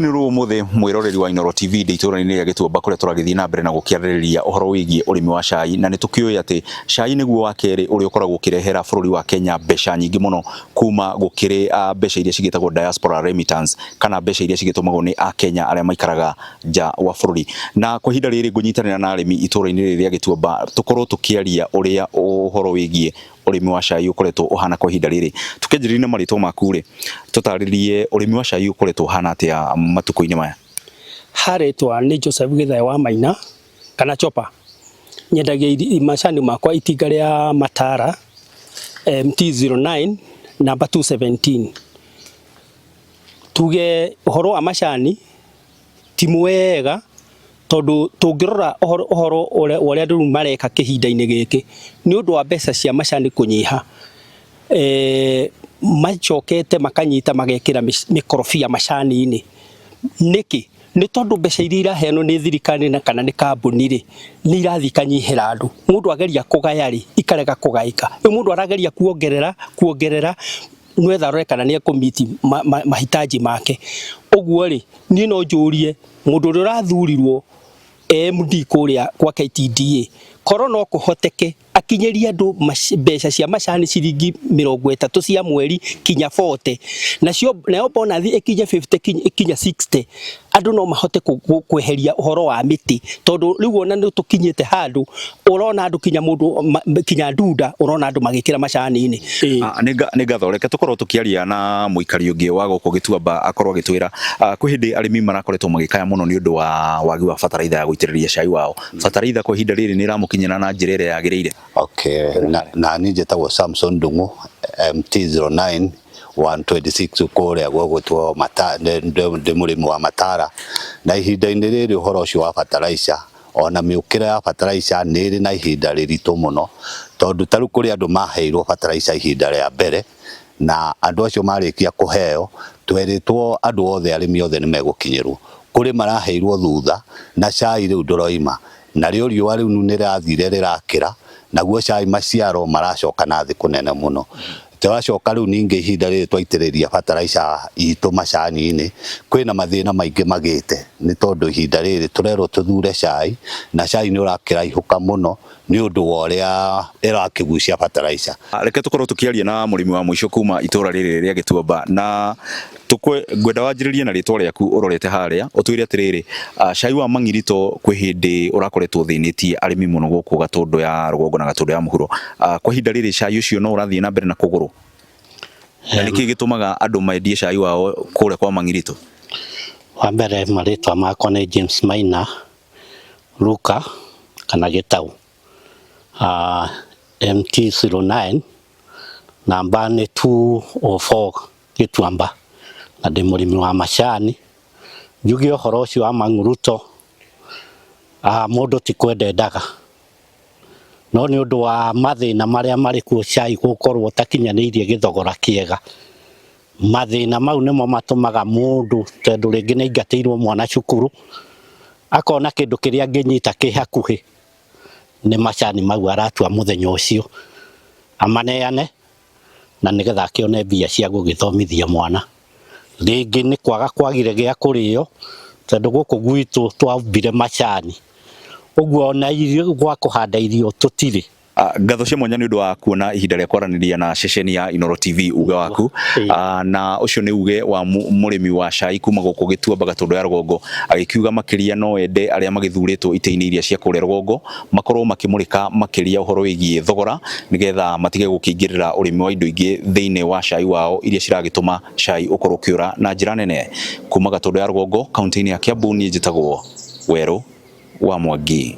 Nĩ rũ ũmũthĩ mwĩroreri wa Inooro TV ndĩ itũũra-inĩ rĩa Gĩtuamba kũrĩa tũragĩthiĩ na mbere na gũkĩarĩrĩria ũhoro wĩgiĩ ũrĩmi wa cai, na nĩ tũkĩũĩ atĩ cai nĩguo wa kerĩ ũrĩa ũkoragwo ũkĩrehera bũrũri wa Kenya mbeca nyingĩ mũno kuma gũkĩrĩ mbeca iria cigĩtagwo diaspora remittance kana mbeca iria cigĩtũmagwo nĩ Akenya arĩa maikaraga nja wa bũrũri. Na kwa ihinda rĩrĩ ngũnyitanĩra na arĩmi itũũra-inĩ rĩrĩ rĩa Gĩtuamba tũkorwo tũkĩaria ũrĩa ũhoro wĩgiĩ ũrĩmi wa cai ũkoretwo ũhana kwa ihinda rĩrĩ. Tũkĩanjĩrĩria na marĩtwa maku rĩ, tũtarĩrie ũrĩmi wa cai ũkoretwo ũhana atĩa matukũ-inĩ maya? Ha rĩtwa nĩ Joseph Gĩthae wa Maina kana Chopa. Nyendagia macani makwa itinga rĩa Matara MT-09 namba 217. Tuge ũhoro wa macani ti mwega tondũ tũngĩrora ũhoro ũhoro ũrĩa ũrĩa andũ rĩu mareka kĩhinda-inĩ gĩkĩ nĩ ũndũ wa mbeca cia macani kũnyiha, macokete makanyita magekĩra mĩkorobia macani-inĩ. Nĩkĩ? Nĩ tondũ mbeca iria iraheanwo nĩ thirikari na kana nĩ kambuni rĩ, nĩ irathiĩ ikanyihĩra andũ. Mũndũ ageria kũgaya rĩ, ikarega kũgaĩka. Rĩu mũndũ arageria kuongerera kuongerera nĩgetha arore kana nĩ ekũ meet mahitaji make. Ũguo rĩ, niĩ no njũrie mũndũ ũrĩa ũrathurirwo MD kũrĩa kwa KTDA, korwo no kũhoteke akinyĩrie andũ mbeca cia macani ciringi 30 cia mweri kinya 40, nacio nayo bonus ĩkinye 50 kinya 60, andũ no mahote kweheria ũhoro wa mĩtĩ, tondũ rĩu ona nĩ tũkinyĩte handũ ũrona andũ kinya mũndũ kinya ndunda ũrona andũ magĩkĩra macani-inĩ. Nĩ ngatho, reke tũkorwo tũkĩaria na mũikari ũngĩ wa gũkũ Gĩtuamba akorwo agĩtwĩra kwĩ hĩndĩ arĩmi marakoretwo magĩkaya mũno nĩ ũndũ wa wagi wa bataraitha ya gũitĩrĩria cai wao. Bataraitha kwa ihinda rĩrĩ nĩ ĩramũkinyĩra na njĩra ĩrĩa yagĩrĩire? Okay, na niĩ njĩtagwo Samson Ndung'u MT-09 126 kũrĩa gũgwĩtwo ndĩ mũrĩmi wa Matara, na ihinda-inĩ rĩrĩ ũhoro ũcio wa bataraitha ona mĩũkĩre ya bataraitha nĩ ĩrĩ na ihinda rĩritũ mũno, tondũ ta rĩu kũrĩ andũ maheirwo bataraitha ihinda rĩa mbere, na andũ acio marĩkia kũheo twerĩtwo andũ othe arĩmi othe nĩ megũkinyĩrwo, kũrĩ maraheirwo thutha na cai rĩu ndũroima, narĩo riũa rĩu nĩ rĩrathire rĩrakĩra, naguo cai maciaro maracoka na thĩ kũnene mũno. Tũracoka rĩu ningĩ ihinda rĩrĩ twaitĩrĩria bataraitha itũ macani-inĩ, kwĩna mathĩna maingĩ magĩte nĩ tondũ ihinda rĩrĩ tũrerwo tũthure cai, na cai nĩ ũrakĩraihũka mũno nĩ ũndũ wa ũrĩa ĩrakĩgucia bataraitha. Reke tũkorwo tũkĩaria na mũrĩmi wa mũico kuma itũra rĩrĩ rĩa Gĩtuamba, na ngwenda wanjĩrĩrie na rĩtwa rĩaku ũrorete harĩa, ũtwĩre atĩrĩrĩ, cai wa mang'irito kwĩ hĩndĩ ũrakoretwo ũthĩnĩtie arĩmi mũno gũkũ Gatũndũ ya rũgongo na Gatũndũ ya mũhuro. Kwa ihinda rĩrĩ cai ũcio no ũrathiĩ na mbere na kũgũrwo? Na nĩkĩ gĩtũmaga andũ mendie cai wao kũrĩa kwa mang'irito? Wa mbere marĩtwa makwa nĩ James Maina Luka kana Gĩtaũ, MT-09 namba nĩ 204 Gĩtuamba, na ndĩ mũrĩmi wa macani. Njuge ũhoro ũcio wa mang'uruto, mũndũ ti kwenda endaga, no nĩ ũndũ wa mathĩna marĩa marĩ kuo cai gũkorwo ũtakinyanĩirie gĩthogora kĩega, mathĩna mau nĩmo matũmaga mũndũ tondũ rĩngĩ nĩ aingatĩirwo mwana cukuru, akona kĩndũ kĩrĩa angĩnyita kĩ hakuhĩ nĩ macani mau aratua mũthenya ũcio, amaneane na nĩgetha akĩone mbia cia gũgĩthomithia mwana. Rĩngĩ nĩ kwaga kwagire gĩa kũrĩo, tondũ gũkũ gwitũ twambire macani, ũguo ona irio gwa kũhanda irio tũtirĩ. Ngatho cia mwanya nĩ ũndũ wa kuona ihinda rĩa kwaranĩria na ceceni ya Inooro TV uge waku. Na ũcio nĩ uge wa mũrĩmi wa cai kuma gũkũ Gĩtuamba Gatũndũ ya rũgongo, agĩkiuga makĩria no ende arĩa magĩthurĩtwo itĩ-inĩ iria cia kũrĩa rũgongo makorwo makĩmũrĩka makĩria ũhoro wĩgiĩ thogora nĩgetha matige gũkĩingĩrĩra ũrĩmi wa indo ingĩ thĩinĩ wa cai wao iria ciragĩtũma cai ũkorwo ũkĩũra na njĩra nene. Kuma Gatũndũ ya rũgongo kaunti-inĩ ya Kiambu, niĩ njĩtagwo Werũ wa Mwangi.